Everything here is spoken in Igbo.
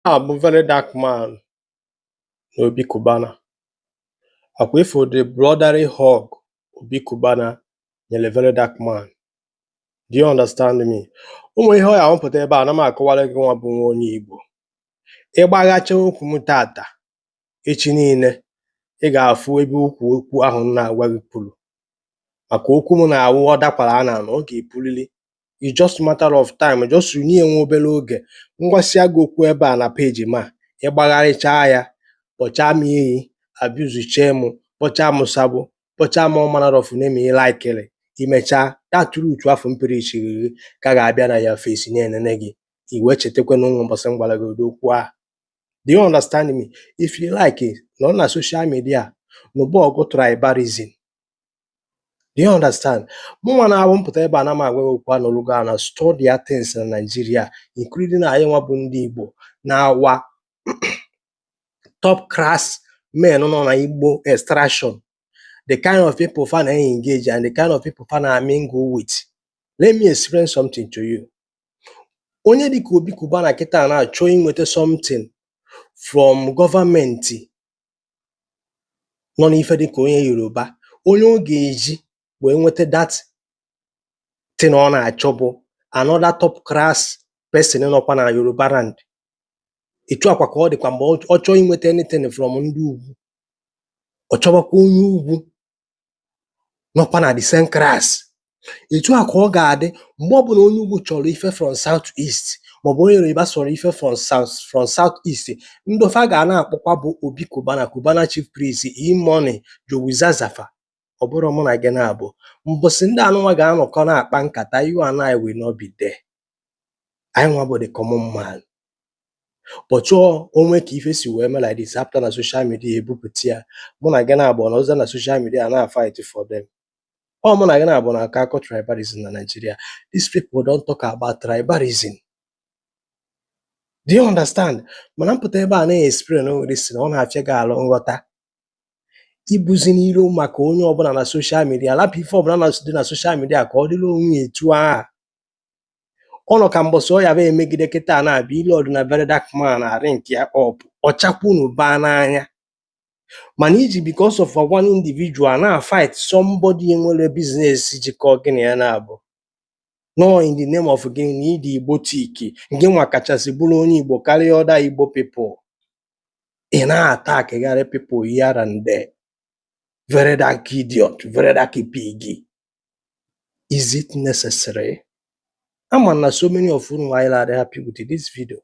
A bụ Very Dark Man na Obi Cubana. Akwa ifo the brotherly hug Obi Cubana nyere Very Dark Man. Do you understand me? Ụmụ ihe ọ ya ahụpụta ebe a na m akọwara gị nwa bụ nwa onye Igbo. Ị gbaghacha okwu m tata, echi niile ị ga-afụ ebe ukwu okwu ahụ m na-agwa gị kwuru. Maka okwu m na-awụ ọ dakwara a na ọ ga-epulili. It's just matter of time, just nye nwe obere oge. Ngwasịa gị okwu ebe a na peji ma ị gbagharịchaa ya, kpọchaa m iyi, abuse m, kpọchaa m sabo, kpọchaa m all manner of name ị likere. Imechaa that truth afọ m preachiri gị ka ga-abịa na ya face na-enene gị. I wee chetakwa na onwe mbọsị m gwara gị ụdị okwu ahụ. Do you understand me? If you like it, nọ na social media nụba ọgụ tribalism. Do you understand? Mụnwa na-awụ mpụta ebe a na m agwa gị okwu anọrọgo na study things na Nigeria, including anyị nwa bụ ndị Igbo na our top class men nọ na Igbo extraction, the kind of people fa na engage and the kind of people fa na mingle with. Let me explain something to you. Onye dịka Obi Cubana kịta na-achọ inweta something from gọọmenti nọ n'ife dịka onye Yoruba, onye ọ ga-eji wee nweta that thing ọ na-achọ bụ another top class person nọkwa na Yoruba land. Etu akwa ka ọ dịkwa mgbe ọ chọọ inweta anything from ndị ugwu, ọ chọbakwa onye ugwu nọkwa na the same class. Etu a ka ọ ga-adị mgbe ọbụla onye ugwu chọrọ ife from South East maọbụ onye Yoruba chọrọ ife from South East, ndị ofe a ga na-akpọkwa bụ Obi Cubana, Cubana Chief Priest, E-Money, Jowi Zazafa. Ọ bụrụ mụ na gị na-abụ mbọsị ndị anụnwa ga-anọkọ na-akpa nkata, you and I will not be there. Anyị nwa bụ the common man. But ọ onwe ka ife si wee mee like this, apụta na social media ebupụta ya, mụ na gị na-abụ nọrọzie na social media na fight for them. Ọ mụ na gị na-abụ na-akọ akọ tribalism na Nigeria. These people don't talk about tribalism. Do you understand? Mana mpụta ebe a na-explain this, na ọ na-afịa gị alụ nghọta. Ibuzi n'iro maka onye ọbụla na social media, lapụ ife ọbụla na dị na social media ka ọ dịrị onwe ya etu a. Ọ nọ ka mbọsị ọ ya bụ emegide kịta na-abịa ile ọdịna Very Dark Man arị nke ya up ọchakwunu baa n'anya, mana iji because of one individual na fight somebody nwere business jikọ gị na ya na-abụ no in the name of gịnị na ịdị Igbo tiki gị nwa kachasị bụrụ onye Igbo karịa other Igbo people, ị na-attackgharị people here and there. Very Dark idiot, Very Dark pig. Is it necessary? Ama na so many of unu anyị adị happy with this video.